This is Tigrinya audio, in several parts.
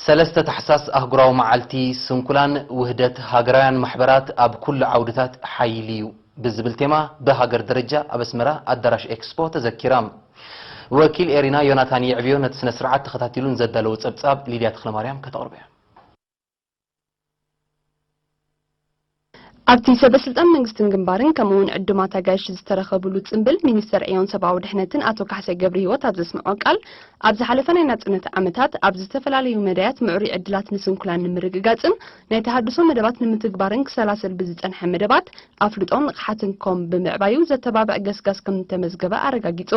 ሰለስተ ታሕሳስ ኣህጉራዊ መዓልቲ ስንኩላን ውህደት ሃገራውያን ማሕበራት ኣብ ኩሉ ዓውድታት ሓይሊ እዩ ብዝብል ቴማ ብሃገር ደረጃ ኣብ ኣስመራ ኣዳራሽ ኤክስፖ ተዘኪራ። ወኪል ኤሪና ዮናታን የዕብዮ ነቲ ስነ ስርዓት ተኸታቲሉ ንዘዳለዎ ጸብጻብ ሊድያ ተኽለማርያም ከተቕርቦ እያ። ኣብቲ ሰበ ስልጣን መንግስትን ግንባርን ከምኡ እውን ዕዱማት ኣጋይሽ ዝተረኸብሉ ጽምብል፣ ሚኒስተር ዕዮን ሰብኣዊ ድሕነትን ኣቶ ካሕሳይ ገብረሂወት ኣብ ዘስምዖ ቃል፣ ኣብ ዝሓለፈ ናይ ናጽነት ዓመታት ኣብ ዝተፈላለዩ መዳያት ምዕሩይ ዕድላት ንስንኩላን ንምርግጋጽን ናይ ተሃድሶ መደባት ንምትግባርን ክሰላሰል ብዝጸንሐ መደባት ኣፍልጦን ንቕሓትን ኮም ብምዕባዩ ዘተባብዕ ገስጋስ ከም እተመዝገበ ኣረጋጊጹ።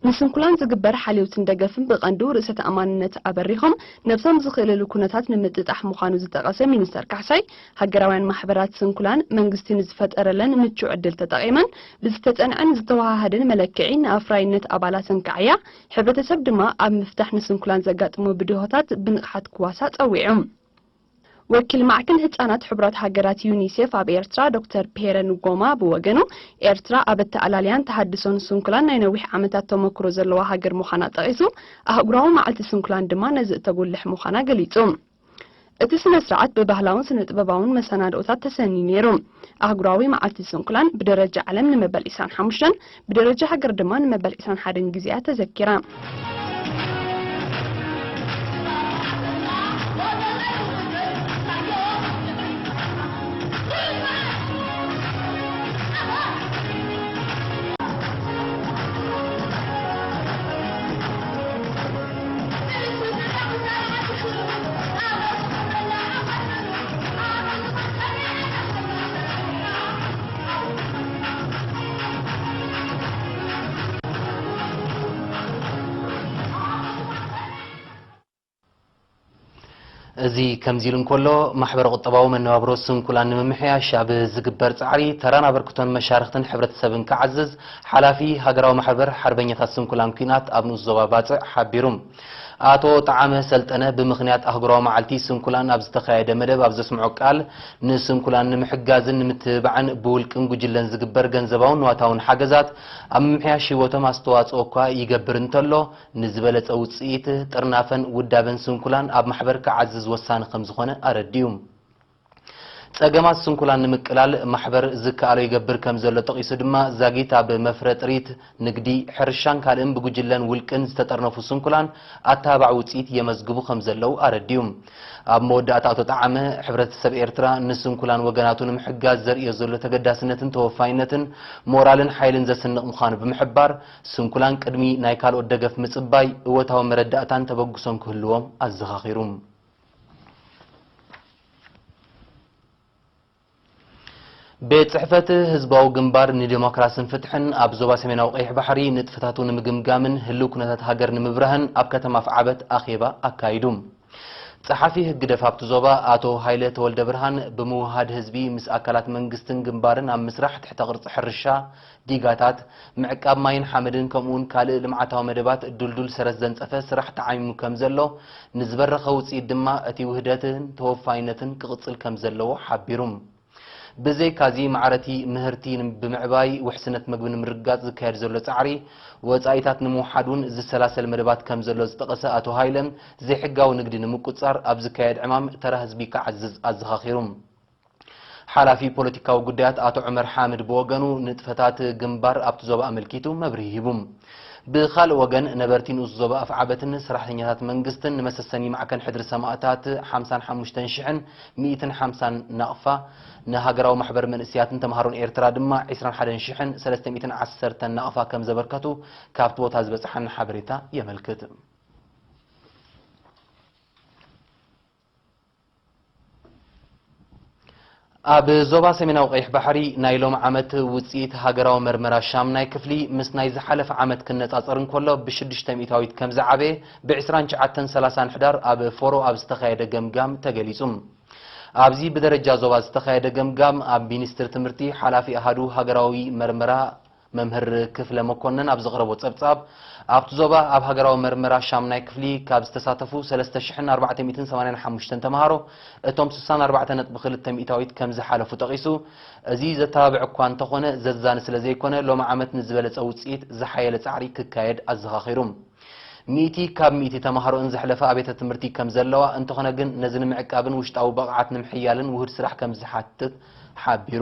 ንስንኩላን ዝግበር ሓልዮትን ደገፍን ብቐንዱ ርእሰ ተኣማንነት ኣበሪኾም ነብሶም ዝኽእልሉ ኩነታት ንምጥጣሕ ምዃኑ ዝጠቐሰ ሚኒስተር ካሕሳይ፣ ሃገራውያን ማሕበራት ስንኩላን መንግስቲ ንዝፈጠረለን ምቹእ ዕድል ተጠቒመን ብዝተጸንዐን ዝተወሃሃደን መለክዒ ንኣፍራይነት ኣባላተን ክዓያ፣ ሕብረተሰብ ድማ ኣብ ምፍታሕ ንስንኩላን ዘጋጥሙ ብድሆታት ብንቕሓት ክዋሳእ ጸዊዑ። ወኪል ማዕከን ህጻናት ሕቡራት ሃገራት ዩኒሴፍ ኣብ ኤርትራ ዶክተር ፔረ ንጎማ ብወገኑ፣ ኤርትራ ኣብ ኣተኣላልያን ተሃድሶን ስንኩላን ናይ ነዊሕ ዓመታት ተመክሮ ዘለዋ ሃገር ምዃና ጠቒሱ፣ ኣህጉራዊ መዓልቲ ስንኩላን ድማ ነዚ እተጉልሕ ምዃና ገሊጹ። እቲ ስነ ስርዓት ብባህላውን ስነ ጥበባውን መሰናድኦታት ተሰንዩ ነይሩ። ኣህጉራዊ መዓልቲ ስንኩላን ብደረጃ ዓለም ንመበል ዕስራን ሓሙሽተን፣ ብደረጃ ሃገር ድማ ንመበል ዕስራን ሓደን ግዜኣ ተዘኪራ። እዚ ከምዚ ኢሉ እንከሎ፣ ማሕበረ ቁጠባዊ መነባብሮ ስንኩላን ንምምሕያሽ ኣብ ዝግበር ጻዕሪ፣ ተራን ኣበርክቶን መሻርኽትን ሕብረተሰብን ክዓዝዝ፣ ሓላፊ ሃገራዊ ማሕበር ሓርበኛታት ስንኩላን ኲናት ኣብ ንኡስ ዞባ ባጽዕ ሓቢሩ። ኣቶ ጠዓመ ሰልጠነ፣ ብምኽንያት ኣህጉራዊ መዓልቲ ስንኩላን ኣብ ዝተኻየደ መደብ ኣብ ዘስምዖ ቃል፣ ንስንኩላን ንምሕጋዝን ንምትብባዕን ብውልቅን ጉጅለን ዝግበር ገንዘባውን ንዋታውን ሓገዛት ኣብ ምምሕያሽ ህይወቶም ኣስተዋጽኦ እኳ ይገብር እንተሎ፣ ንዝበለጸ ውጽኢት ጥርናፈን ውዳበን ስንኩላን ኣብ ማሕበር ክዓዝዝ ወሳኒ ከም ዝኾነ ኣረዲኡ። ጸገማት ስንኩላን ንምቅላል ማሕበር ዝከኣሎ ይገብር ከም ዘሎ ጠቒሱ ድማ፣ ዛጊት ኣብ መፍረ ጥሪት፣ ንግዲ፣ ሕርሻን ካልእን ብጉጅለን ውልቅን ዝተጠርነፉ ስንኩላን ኣተባባዒ ውጽኢት የመዝግቡ ከም ዘለዉ ኣረዲኡ። ኣብ መወዳእታ ኣቶ ጠዓመ፣ ሕብረተሰብ ኤርትራ ንስንኩላን ወገናቱ ንምሕጋዝ ዘርእዮ ዘሎ ተገዳስነትን ተወፋይነትን ሞራልን ሓይልን ዘስንቕ ምዃኑ ብምሕባር፣ ስንኩላን ቅድሚ ናይ ካልኦት ደገፍ ምጽባይ እወታዊ መረዳእታን ተበግሶን ክህልዎም ኣዘኻኺሩ። ቤት ጽሕፈት ህዝባዊ ግንባር ንዲሞክራስን ፍትሕን ኣብ ዞባ ሰሜናዊ ቀይሕ ባሕሪ ንጥፈታቱ ንምግምጋምን ህልው ኩነታት ሃገር ንምብራህን ኣብ ከተማ ኣፍዓበት ኣኼባ ኣካይዱ። ጸሓፊ ህግደፍ ኣብቲ ዞባ ኣቶ ሃይለ ተወልደ ብርሃን፣ ብምውሃድ ህዝቢ ምስ ኣካላት መንግስትን ግንባርን ኣብ ምስራሕ ትሕተ ቅርጺ ሕርሻ፣ ዲጋታት፣ ምዕቃብ ማይን ሓመድን ከምኡውን ካልእ ልምዓታዊ መደባት ድልዱል ሰረት ዘንጸፈ ስራሕ ተዓሚሙ ከም ዘሎ፣ ንዝበረኸ ውጽኢት ድማ እቲ ውህደትን ተወፋይነትን ክቕጽል ከም ዘለዎ ሓቢሩ። ብዘይካዚ፣ ማዕረቲ ምህርቲ ን-፣ ብምዕባይ ውሕስነት መግቢ ንምርግጋጽ ዝካየድ ዘሎ ጻዕሪ፣ ወጻኢታት ንምውሓድ እውን ዝሰላሰል መደባት ከም ዘሎ ዝጠቐሰ ኣቶ ሃይለ፣ ዘይሕጋዊ ንግዲ ንምቁጽጻር ኣብ ዝካየድ ዕማም ተራ ህዝቢ ክዓዝዝ ኣዘኻኺሩ። ሓላፊ ፖለቲካዊ ጉዳያት ኣቶ ዑመር ሓምድ ብወገኑ፣ ንጥፈታት ግንባር ኣብቲ ዞባ ኣመልኪቱ መብርሂ ሂቡ። ብኻልእ ወገን፣ ነበርቲ ንኡስ ዞባ ኣፍዓበትን ሰራሕተኛታት መንግስትን ንመሰሰኒ ማዕከን ሕድሪ ሰማእታት ሓምሳን ሓሙሽተን ሽሕን ሚእትን ሓምሳን ናቕፋ፣ ንሃገራዊ ማሕበር መንእሰያትን ተምሃሮን ኤርትራ ድማ ዕስራን ሓደን ሽሕን ሰለስተ ሚእትን ዓሰርተን ናቕፋ ከም ዘበርከቱ ካብቲ ቦታ ዝበጽሓና ሓበሬታ የመልክት። ኣብ ዞባ ሰሜናዊ ቀይሕ ባሕሪ ናይ ሎም ዓመት ውጽኢት ሃገራዊ መርመራ ሻምናይ ክፍሊ ምስ ናይ ዝሓለፈ ዓመት ክነጻጸር እንከሎ ብሽዱሽተ ሚእታዊት ከም ዝዓበየ ብ ዕስራን ትሽዓተን ሰላሳን ሕዳር ኣብ ፎሮ ኣብ ዝተኻየደ ገምጋም ተገሊጹ። ኣብዚ ብደረጃ ዞባ ዝተኻየደ ገምጋም ኣብ ሚኒስትሪ ትምህርቲ ሓላፊ ኣሃዱ ሃገራዊ መርመራ መምህር ክፍለ መኮነን ኣብ ዘቕረቦ ጸብጻብ፣ ኣብቲ ዞባ ኣብ ሃገራዊ መርመራ ሻምናይ ክፍሊ ካብ ዝተሳተፉ ሰለስተ ሽሕን ኣርባዕተ ሚእትን ሰማንያን ሓሙሽተን ተምሃሮ፣ እቶም ስሳን ኣርባዕተን ነጥቢ ክልተ ሚእታዊት ከም ዝሓለፉ ጠቒሱ፣ እዚ ዘተባብዕ እኳ እንተኾነ፣ ዘዛኒ ስለ ዘይኮነ፣ ሎሚ ዓመት ንዝበለጸ ውጽኢት ዝሓየለ ጻዕሪ ክካየድ ኣዘኻኺሩ። ሚእቲ ካብ ሚእቲ ተማሃሮን ዘሕለፋ ኣብያተ ትምህርቲ ከም ዘለዋ፣ እንተኾነ ግን ነዚ ንምዕቃብን ውሽጣዊ ብቕዓት ንምሕያልን ውሁድ ስራሕ ከም ዝሓትት ሓቢሩ።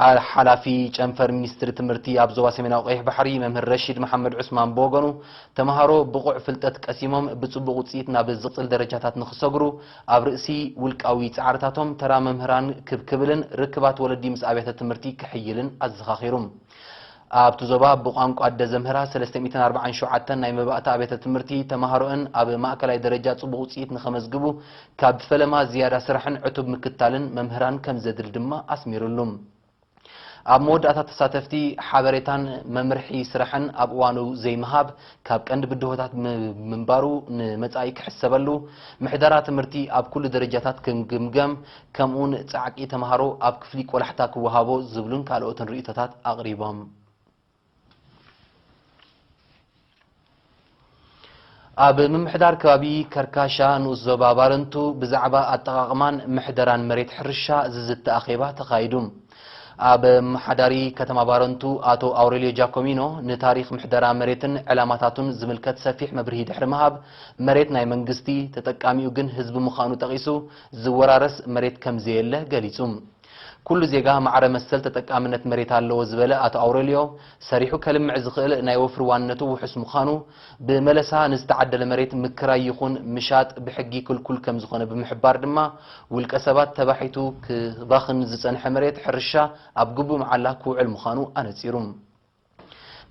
ኣ-፣ ሓላፊ ጨንፈር ሚኒስትሪ ትምህርቲ ኣብ ዞባ ሰሜናዊ ቀይሕ ባሕሪ መምህር ረሺድ መሓመድ ዑስማን ብወገኑ፣ ተማሃሮ ብቑዕ ፍልጠት ቀሲሞም ብጽቡቕ ውጽኢት ናብ ዝቕጽል ደረጃታት ንኽሰግሩ፣ ኣብ ርእሲ ውልቃዊ ጻዕርታቶም ተራ መምህራን ክብክብልን ርክባት ወለዲ ምስ ኣብያተ ትምህርቲ ክሕይልን ኣዘኻኺሩ። ኣብቲ ዞባ ብቋንቋ ኣደ ዘምህራ ሰለስተ ሚእትን ኣርባዓን ሸውዓተን ናይ መባእታ ኣብያተ ትምህርቲ ተማሃሮኣን ኣብ ማእከላይ ደረጃ ጽቡቕ ውጽኢት ንኸመዝግቡ ካብ ፈለማ ዝያዳ ስራሕን ዕቱብ ምክታልን መምህራን ከም ዘድሊ ድማ ኣስሚሩሉ። ኣብ መወዳእታ ተሳተፍቲ ሓበሬታን መምርሒ ስራሕን ኣብ እዋኑ ዘይምሃብ ካብ ቀንዲ ብድሆታት ም-፣ ምንባሩ ንመጻኢ ክሕሰበሉ፣ ምሕደራ ትምህርቲ ኣብ ኩሉ ደረጃታት ክንግምገም፣ ከምኡውን ጻዕቂ ተማሃሮ ኣብ ክፍሊ ቆላሕታ ክወሃቦ ዝብሉን ካልኦትን ርእይቶታት ኣቕሪቦም። ኣብ ምምሕዳር ከባቢ ከርካሻ ንኡስ ዞባ ባረንቱ ብዛዕባ ኣጠቓቕማን ምሕደራን መሬት ሕርሻ ዝዝቲ ኣኼባ ተኻይዱ። ኣብ መሓዳሪ ከተማ ባረንቱ ኣቶ ኣውሬልዮ ጃኮሚኖ ንታሪኽ ምሕደራ መሬትን ዕላማታቱን ዝምልከት ሰፊሕ መብርሂ ድሕሪ ምሃብ፣ መሬት ናይ መንግስቲ፣ ተጠቃሚኡ ግን ህዝቢ ምዃኑ ጠቒሱ፣ ዝወራረስ መሬት ከም ዘየለ ገሊጹ። ኩሉ ዜጋ ማዕረ መሰል ተጠቃምነት መሬት ኣለዎ ዝበለ ኣቶ ኣውሬልዮ፣ ሰሪሑ ከልምዕ ዝኽእል ናይ ወፍሪ ዋንነቱ ውሑስ ምዃኑ፣ ብመለሳ ንዝተዓደለ መሬት ምክራይ ይኹን ምሻጥ ብሕጊ ክልኩል ከም ዝኾነ ብምሕባር ድማ፣ ውልቀ ሰባት ተባሒቱ ክባኽን ዝጸንሐ መሬት ሕርሻ ኣብ ግቡእ መዓላ ክውዕል ምዃኑ ኣነጺሩ።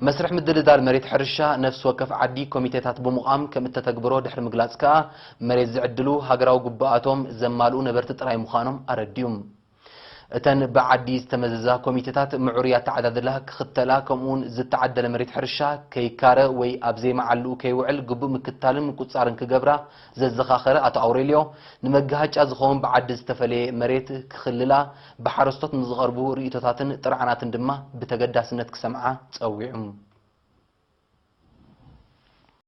መስርሕ ምድልዳል መሬት ሕርሻ ነፍሲ ወከፍ ዓዲ ኮሚቴታት ብምቋም ከም እተተግብሮ ድሕሪ ምግላጽ ከኣ፣ መሬት ዝዕድሉ ሃገራዊ ግቡኣቶም ዘማልኡ ነበርቲ ጥራይ ምዃኖም ኣረዲኡ። እተን ብዓዲ ዝተመዘዛ ኮሚቴታት ምዕሩይ ኣተዓዳድላ ክኽተላ፣ ከምኡውን ዝተዓደለ መሬት ሕርሻ ከይካረ ወይ ኣብ ዘይመዓልኡ ከይውዕል ግቡእ ምክትታልን ምቁጽጻርን ክገብራ ዘዘኻኸረ ኣቶ ኣውሬልዮ፣ ንመጋሃጫ ዝኸውን ብዓዲ ዝተፈለየ መሬት ክኽልላ፣ ብሓረስቶት ንዝቐርቡ ርእይቶታትን ጥርዓናትን ድማ ብተገዳስነት ክሰምዓ ጸዊዑ።